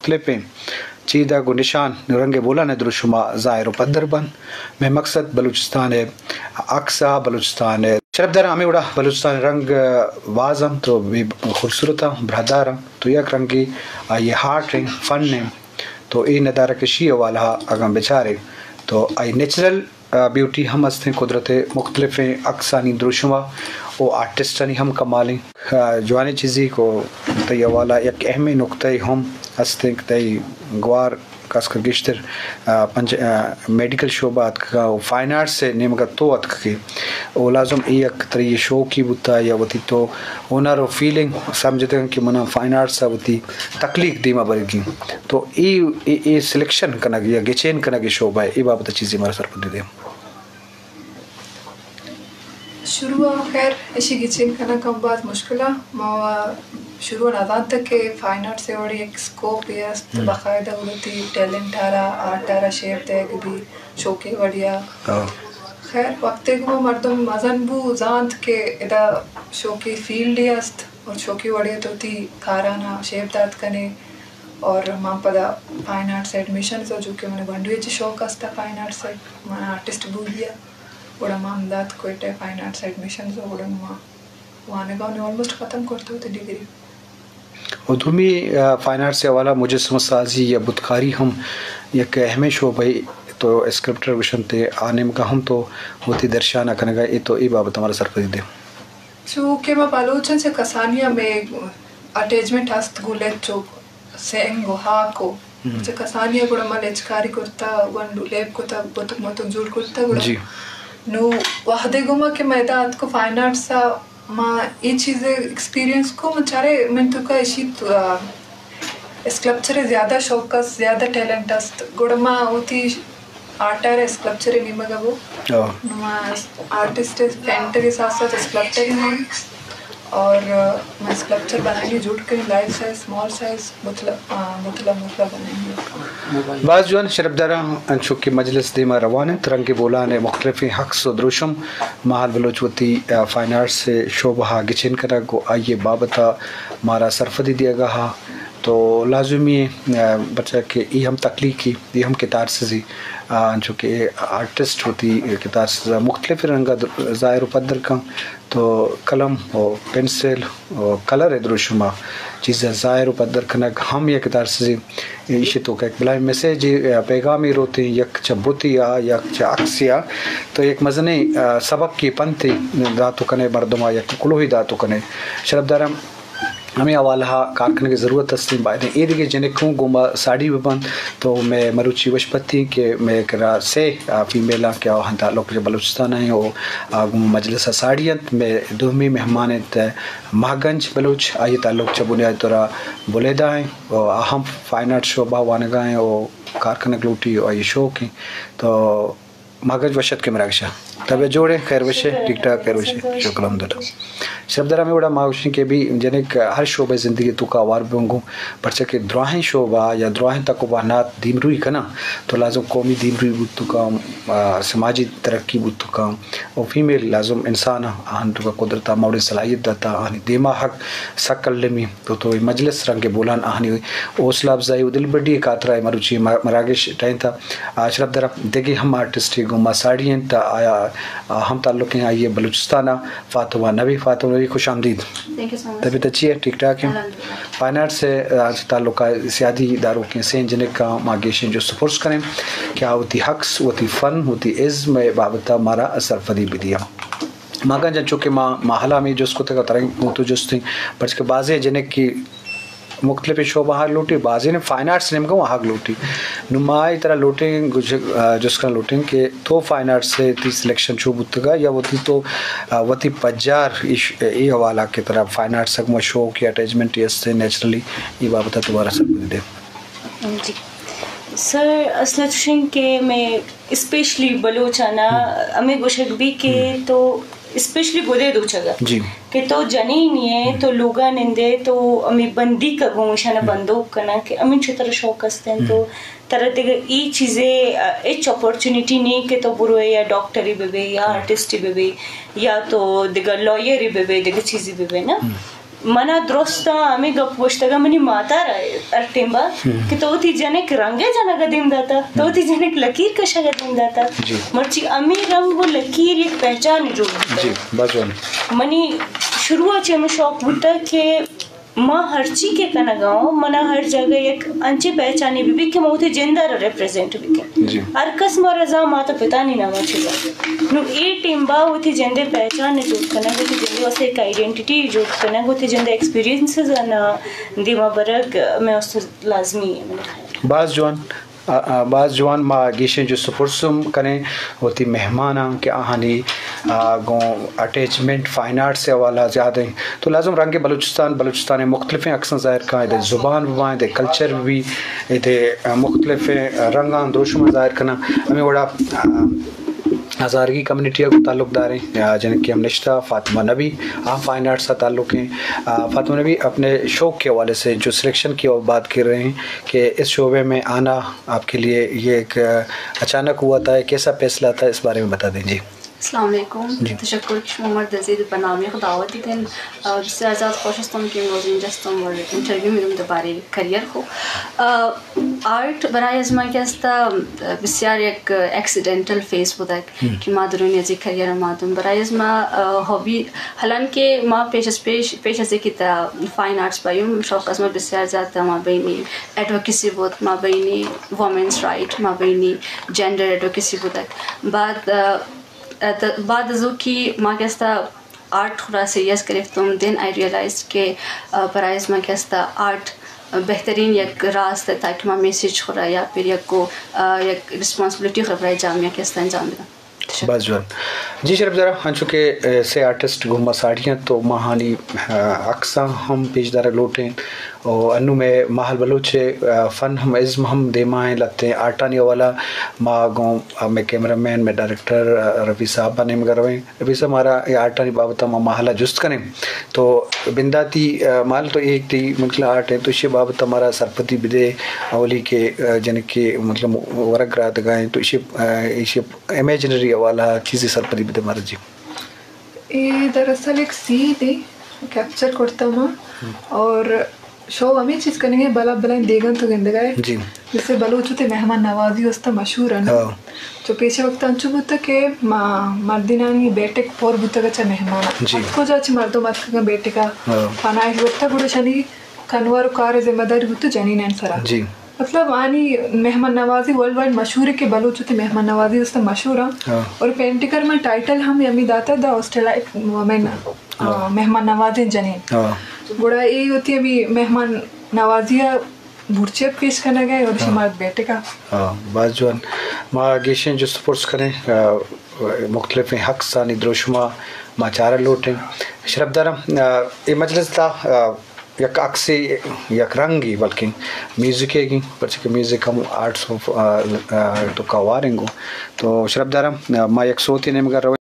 مختلفیں چیدگ و نشان رنگ بولان ء دروشم ء ظاہر و پدر بنت۔ مئے مقصد بلوچستان ء عکس ء بلوچستان ء شرپدار ہمے وڑا بلوچستان ء رنگ باز انت تو بے خوبصورت انت، براہدار انت تو یک رنگے آئی ہارٹ انت، فن انت تو اے ندارہ کشی حوالہ ء اگاں بچارے تو آئی نیچرل آ، بیوٹی ہم است انت، قدرت ء مختلفیں عکسانی دروشم ء و آرٹسٹانی ہم کمال انت۔ آ، جوانیں چیزے کو تئی حوالہ یک اہمیں نقطہ ہم است انت کہ تئی گوار خاص کر گیشتر، آ، پنج، آ، میڈیکل شعبہ اتکگ ء و فائن آرٹس ء نیمگ ء تو اتکگ ئے و لازم اے یک تئی شوقی بوتا یا وتی تو ہنر و فیلنگ سمجھتگ کہ منا فائن آرٹس ء وتی تخلیق دیما برگی تو اے، اے، اے سلیکشن کنگ یا گچین کنگ ء شعبہ ء اے بابت ء چیزے مارا سرپدی دے۔ شروع ء خیر ایشی گچین کنگ ہم باز مشکل ء۔ ما شروع ء نہ زانتگ کہ فائن آرٹس ء وڑیں یک اسکوپ ء است، باقاعدہ وتی ٹیلنٹ ء را، آرٹ ء را شیپ دئیگ بی شوقی وڑیا۔ خیر وقتے گوں مردم مزن بو زانت کہ ادا شوقی فیلڈ ء است اور شوقی وڑیا تو وتی کارانا شیپ دات کنے۔ اور من پدا فائن آرٹس ایڈمیشن، جو کہ من گونڈوی چی شوق است فائن آرٹس، من آرٹسٹ بوگی ء۔ گڑا ما ہمدات کوئٹہ فائن آرٹس ایڈمیشنز ء گڑا ما وانگ ء آلموسٹ ختم کرت وتی ڈگری۔ و دومی، آ، فائن آرٹس ء حوالہ مجسمہ سازی یا بتکاری ہم یک اہمیں شعبہ ء تو اسکلپٹر گوشنت ء آ نیمگا ہم تو وتی درشان ء کنگ ء اے تو اے بابت ہمارا سرپدی دے۔ چو کہ ما بلوچاں چہ کسانی ء مئے اٹیچمنٹ ہست گوں لچ و سنگ و ہاک و چہ کسانی ء گڑا ما لچکاری کرتا، گونڈو لیب کتا، بتک متک جوڑ کرتا گڑا۔ جی۔ نو وہدے گوما کہ ما ادا اتکو فائن آرٹس ء ما اے چیز ایکسپیرینس کو، من چارے من توکا اشی تو، آ، اسکلپچر ء زیادہ شوق است، زیادہ ٹیلنٹ است، گڑا ما وتی آرٹ ء اسکلپچر ء نیمگ ء بو۔ نو ما آرٹسٹ پینٹر ء ساتھ ساتھ اسکلپٹر ہی ہوں اور، آ، ما اسکلپچر بنائیں گے، جوڑ کریں، لارج سائز، اسمال سائز، مطلب، آ، مطلب، مطلب بنائیں گے۔ باز جوان شرپداراں انچو کہ مجلس دیما روان انت، رنگ بولان ء مختلفیں عکس و دروشم ماہل بلوچ وتی، آ، فائن آرٹس ء شعبہ ء گچین کنگ و آئی ء بابت ء مارا سرپدی دیگا ہا۔ تو لازمی ء، آ، پرچا کہ اے ہم تخلیقی، اے ہم کتارسزی، آ، انچو کہ آرٹسٹ وتی کتارسز ء مختلف رنگ ء در-، ظاہر و پدر کن تو قلم و پنسل و کلر ء دروشم ء چیز ء ظاہر و پدر کنگ ہم یک کتارسزی۔ ایشی توکا یک بلاہیں میسج ء پیغامے روتیں، یک چہ بتے ء، یک چہ عکسے ء، تو یک مزنیں، آ، سبق کے پنتے داتو کنے مردم ء، یک کلوہے داتو کنے۔ شرپداراں ہمے حوالہ ء کار کنگ ء ضرورت است انت۔ باید اے دگہ جنک ہوں گوں ما ساڑی بہ بنت۔ تو مئے مروچی وشپتی کہ مئے کرا سے، آ، فیمیل آں کہ آہاں تعلق چہ بلوچستان ء و آ گوں مجلس ء ساڑی انت۔ مئے دومی مہمان انت مہگنج بلوچ، آئی تعلق چہ بنیادی طور ء بلیدہ ء و آ ہم فائن آرٹ شعبہ ء وانگا ء و کار کنگ لوٹی و آئی شوق انت۔ تو مہگنج وش اتکے مراگش ء۔ طبیعت جوڑ ہے، خیر وش ہے، ٹھیک ٹھاک، خیر وش ہے۔ شکر الحمدللہ۔ شرپدار ہمے وڑا ما گوشیں کہ بھی جنک ہر شعبہ زندگی توکا ہوار بہ گوں، پرچہ کہ دراہیں شعبہ یا دراہیں تک و بہنات دیمروی کناں تو لازم قومی دیمروی بوت کاں، آ، سماجی ترقی بوت کاں۔ و فیمیل لازم انسان آہن توکا قدرت آ موڑے صلاحیت داتا، آہنی دیما حق سک المی۔ تو تو اے مجلس رنگ بولان آہانی حوصلہ افزائی و دلبڈی خاطرا اے مروچی م-، مراگش ٹہینتا۔ آ، شرپدار دگہ ہم آرٹسٹے گوں ما ساڑی انت، آیا، آ، ہم تعلق ہیں آئیے بلوچستان ء۔ فاطمہ نبی، فاطمہ نبی خوش آمدید۔ Thank you so much. طبیعت اچھی ہے، ٹھیک ٹھاک ہے؟ الحمدللہ۔ فائن آرٹس سے، آ، تعلق ہے سیادی دارو کے سین جنک کا ما گیشیں جو سپورٹس کریں کہ آ وتی حقس، وتی فن، وتی ازم بابت مارا سرپدی بدیا۔ ماگنج انچو کہ ما ماہلا ہمے جست کتگ ء ترا گوں تو جستیں، پرچہ کہ بازیں جنک کہ مختلف شعبہ ہاگ لوٹی، بازیں فائن آرٹس نیمگا ہاگ لوٹی۔ نو ما اے ترا لوٹیں گج-، آ، جست کن لوٹیں کہ تو فائن آرٹس سے تی سلیکشن چو بوتگا یا وتی تو، آ، وتی پجار ایش-، اے حوالہ کہ ترا فائن آرٹس گما شوق یا اٹیچمنٹ است نیچرلی، اے بابت دوبارہ سر دے۔ جی۔ سر، اصل چوشیں کہ میں اسپیشلی بلوچانا ہمیں گوشگ بھی کہ تو اسپیشلی گدے دوچگا جی۔ کہ تو جنینی ہے، تو لوگا نندے، تو ہمیں بندی کا گوشانا بندوک کنا کہ ہمیں چو ترا شوق ہستیں، تو ترا دیگه ای چیزے، آ، ہچ اپورچونیٹی نہیں کہ تو بروے یا ڈاکٹری ببے یا آرٹسٹی ببے یا تو دیگه لائری ببے، دیگه چیزی ببے نا۔ منا درستاں ہمے گپ گوشتگ منی ماتارا ہر ٹیمبا کہ تو وتی جنک رنگ ء جنگ ء دیم داتا، تو وتی جنک لکیر کشگ ء دیم داتا۔ جی۔ مرچی ہمے رنگ و لکیر یک پہچان جوڑ بوتگ۔ جی، باز جوان۔ منی شروع ء چہ ہمے شوق بوتگ کہ ما ہرچی کہ کنگ ء اوں، منا ہر جاگہ یک انچیں پہچانے بہ بیت کہ ما وتی جند ء را ریپریزنٹ بہ کن۔ جی۔ ہر کس مارا زان مات ء پتانی نام ء چہ زان۔ نوں اے ٹیم با وتی جند ء پہچان ء جوڑ کنگ، وتی جند ء واسطہ یک آئیڈینٹیٹی جوڑ کنگ، وتی جند ء ایکسپیرینسز آناں دیما برگ مئے واسطہ لازمی ہے، منی خیال۔ باز جوان۔ آ، آ، باز جوان، ما گیشیں جست ءُ پرس ہم کنیں وتی مہماناں کہ آہانی، آ، گوں اٹیچمنٹ فائن آرٹس ءِ حوالہ زیادہ ایں۔ تو لازم رنگ بلوچستان، بلوچستان ءِ مختلفیں عکساں ظاہر کاں، ادے زبان بہ باں، ادے کلچر بہ بی، ادے مختلفیں رنگاں دروشماں ظاہر کناں۔ ہمے وڑا، آ، ہزارگی کمیونٹی ءَ گوں تعلق داریں، آ، جنکے ہم نشتہ فاطمہ نبی، آ فائن آرٹس ءَ تعلق ایں۔ آ، فاطمہ نبی، اپنے شوق کے حوالے سے جو سلیکشن کی وہ بات کر رہے ہیں کہ اس شعبے میں آنا آپ کے لیے یہ ایک، آ، اچانک ہوا تھا، کیسا فیصلہ تھا، اس بارے میں بتا دیں۔ جی۔ السلام علیکم۔ جی۔ تشکر کہ شما مر دزید برنامه خو دعوت دیدن۔ آ، بسیار زیاد خوش هستم که امروز اینجا هستم و اینترویو می‌دم درباره کریئر خو۔ آ، آرٹ برای از ما که است، آ، بسیار یک اکسیدنتل فیز بوده که ما درونی از این کریئر ما دم برای از ما، آ، هابی، حالان که ما پیش از پیش، پیش از اینکه تا فاین آرٹس بیوم، شوق از ما بسیار زیاد ما بینی ایڈوکیسی بود، ما بینی وومنز رائٹ، ما بینی جندر ایڈوکیسی بوده۔ بعد، آ، ات-، بعد از او کہ ما کہ استا آرٹ خورا سیریس گرفتم، then I realized کہ، آ، برای از ما کہ استا آرٹ، آ، بہترین یک راست ہے تاکہ ما میسج خورا یا پھر یک کو، آ، یک ریسپانسبلٹی خورا برای جامعہ کہ استا انجام بدم۔ باز جوان۔ جی شرف دارا، انچو کہ، آ، سے آرٹسٹ گوں ما ساڑی انت تو ما ہانی، آ، عکساں ہم پیش دارگ لوٹیں۔ و انوں مئے ماہل بلوچ ءِ، آ، فن ہم، ازم ہم دیما ایں، لہتیں آرٹانی حوالہ ما گوں، آ، مئے کیمرہ مین، مئے ڈائریکٹر، آ، رفیع صاحب ءِ نیمگ ءَ رویں۔ رفیع صاحب، مارا اے آرٹانی بابت ءَ ما ماہل ءَ جست کنیں۔ تو بنداتی، آ، ماہل تو ایک تئی مطلب آرٹ ایں، تو ایشی بابت ءَ مارا سرپدی بدے، اولی کہ، آ، جنکے مطلب ورگ رادگا ایں، تو ایشی، آ، ایشی امیجنری حوالہ چیزے سرپدی بدے مارا جی۔ اے دراصل ایک سین ہے، کیپچر کرتا ما۔ اور شو ہمیں چیز کنگے، بلا بلائیں دیگاں تو گندگا ہے۔ جی۔ جیسے بلوچ تے مہمان نوازی واسطہ مشہور ہے نا۔ ہاں۔ تو پیشے وقت انچو بوتا کہ ما مردینانی بیٹک پر بوتا چا مہمان۔ جی۔ ات کو جا چی مردم ات کا بیٹکا۔ ہاں۔ پناہ وقت گڑا شنی کنوار و کار ذمہ داری بوتا جنین انسرا۔ جی۔ مطلب، آنی مہمان نوازی ورلڈ وائڈ مشہور ہے کہ بلوچ تے مہمان نوازی است مشہور ہیں۔ ہاں۔ اور پینٹگر میں ٹائٹل ہم یمی داتا دا آسٹریلائٹ وومن، ہاں۔ آ، مہمان نوازیں جنین۔ ہاں۔ گڑا اے ہوتی ہمی مہمان نوازی بورچے پیش کرنا گئے اور ہاں۔ شمارت بیٹے کا۔ ہاں، باز جوان۔ ما گیشیں جست پرس کریں، آ، مختلفیں حق سانی دروشما ما چارہ لوٹیں۔ شرف دارم، آ، اے مجلس تا، آ، یک عکسے، یک رنگے، بلکیں میوزکے گی، پرچہ کہ میوزک ہم آرٹس آف، آ، آ، تو کاواریں گو۔ تو شرف دارم، آ، ما یک سوتے نیمگا رویں۔